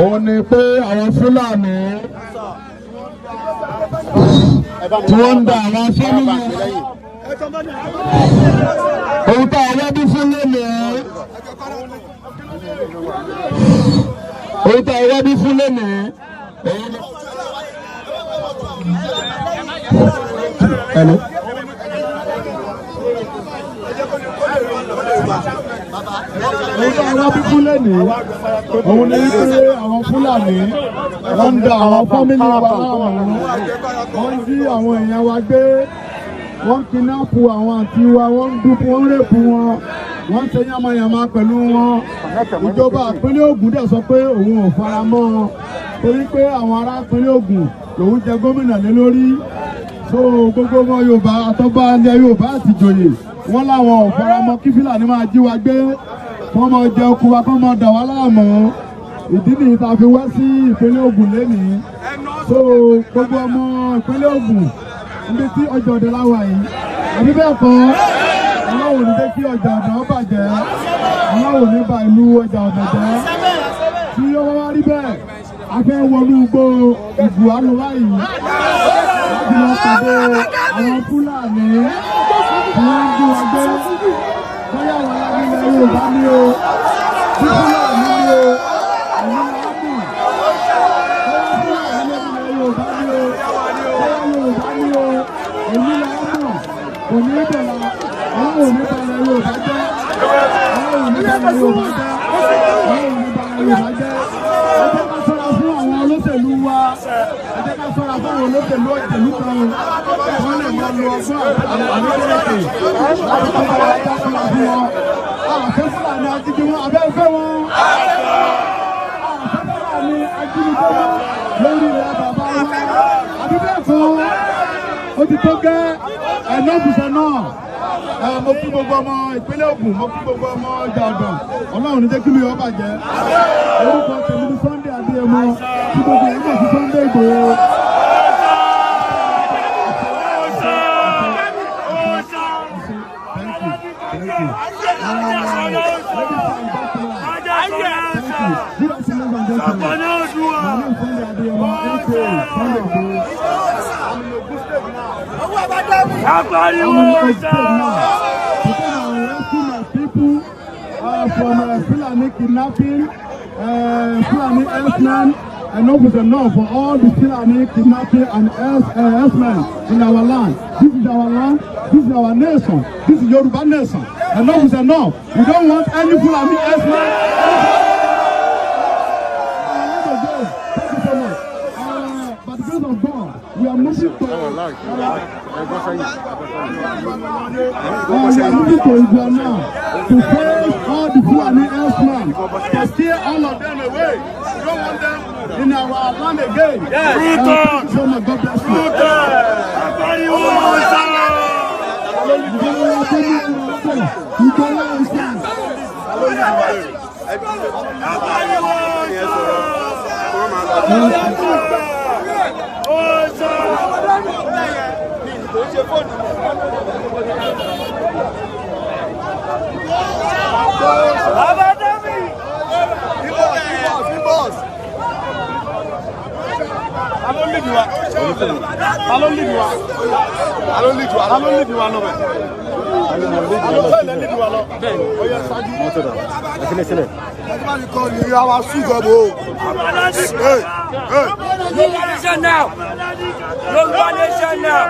Òun ni pé àwọn Fúlàní tí wọ́n ń da àwọn family, ohun tá a wá bí fún lónìí, ohun tá a wá bí fún lónìí, òun ni. Hello. Ohun tá a wá bí fún lónìí, òun ni wípé àwọn Fúlàní wọ́n ń da àwọn family wa láàmú, wọ́n ń jí àwọn èèyàn wa gbé, wọ́n ń kidnap àwọn àǹtí wa, wọ́n ń dúpọ̀, wọ́n ń rape wọn, wọ́n ń ṣe yánmayànmá pẹ̀lú wọn. Ìjọba ìpínlẹ̀ Ògùn dẹ̀ sọ pé òun ò fara mọ́ wọn torí pé àwọn ará ìpínlẹ̀ Ògùn lòun jẹ gómìnà lé lórí. So gbogbo ọmọ Yorùbá, àtọ́ba ilẹ̀ Yorùbá àti ìjòyè, wọ́n láwọn ò fara mọ́ kí Fúlàní máa jí wa gbé, kí wọ́n máa jẹ oko wa, kí wọ́n máa dà wá láàmú. Ìdí nìyí tá a fi wá sí ìpínlẹ̀ Ògùn lénìí. So gbogbo ọmọ ìpínlẹ̀ Ògùn, níbi tí ọjà ọ̀dẹ̀ láwà yìí, àbí bẹ́ẹ̀ kọ́? Ọlọ́run ò ní jẹ́ kí ọjà ọ̀dẹ̀ ó bàjẹ́. Ọlọ́run ò ní ba ìlú ọjà ọ̀dẹ̀ jẹ́. Tí ó wá rí bẹ́ẹ̀, a fẹ́ wọnú igbó Ìgùwà lọ báyìí láti lọ pàdé àwọn Fúlàní tí wọ́n ń jí wa gbé. Bóyá àwọn alágbèlè Yorùbá ní o, bí Fúlàní ní o, àwọn aláàbò, bóyá Fúlàní lóbìnrin Yorùbá ní o, bóyá Yorùbá ní o, èyí là á mọ̀. Kò ní í dọ̀la. Ọlọ́run ò ní balẹ̀ Yorùbá jẹ́. Ọlọ́run ò ní balẹ̀ Yorùbá jẹ́. Ọlọ́run ò ní balẹ̀ Yorùbá jẹ́. Ẹ jẹ́ ká ṣọ́ra fún àwọn olóṣèlú wa. Ẹ jẹ́ ká ṣọ́ra fún àwọn olóṣèlú òṣèlú kan o. Wọ́n lè máa lo ọgbọ́n àrékérekè láti fi bá wa já ṣọ́ra fún wọn. Àfẹ́ Fúlàní ajínigbé wọn, abẹ́ fẹ́ wọn. Àfẹ́ Fúlàní ajínigbé wọn lórí ilẹ̀ bàbá wa. Àbí bẹ́ẹ̀ kọ́? Ó ti tó gẹ́, enough is enough. Mo kí gbogbo ọmọ ìpínlẹ̀ Ògùn, mo kí gbogbo ọmọ ọjà ọ̀dàn. Ọlọ́run ní jẹ́ kí mi ò bàjẹ́. Orúkọ tèmi ní Sunday Adéyẹmọ, tí gbogbo ẹ̀ mọ̀ sí Sunday Ìgbòho. Thank you. Thank you. Ladies and gentlemen, thank you. Good afternoon and gentlemen. My name is Sunday Adéyẹmọ, aka Sunday Igboho. I'm in Ogun State now. I'm in Ogun State now. Because I rescue my people from Fulani kidnapping, Fulani herdsmen. Enough is enough for all the Fulani kidnapping and herdsmen in our land. This is our land. This is our nation. This is Yoruba nation. Enough is enough. We don't want any Fulani herdsmen. Thank you so much. By the grace of God, we are moving to we are moving to Igua now to face all the Fulani herdsmen, to steer all of them away. We don't want them in our land again. Yes. Thank you so much. God bless you. Ìjọba tó ní ọ̀rọ̀ ìjọba ìsàn. Ta ló lead wa? Ta ló lead wa? Ta ló lead wa lọ bẹ̀? Ta ló fẹ́ lẹ́ lead wa lọ? Ó yẹ ṣáájú. Yorùbá nation now! Yorùbá nation now!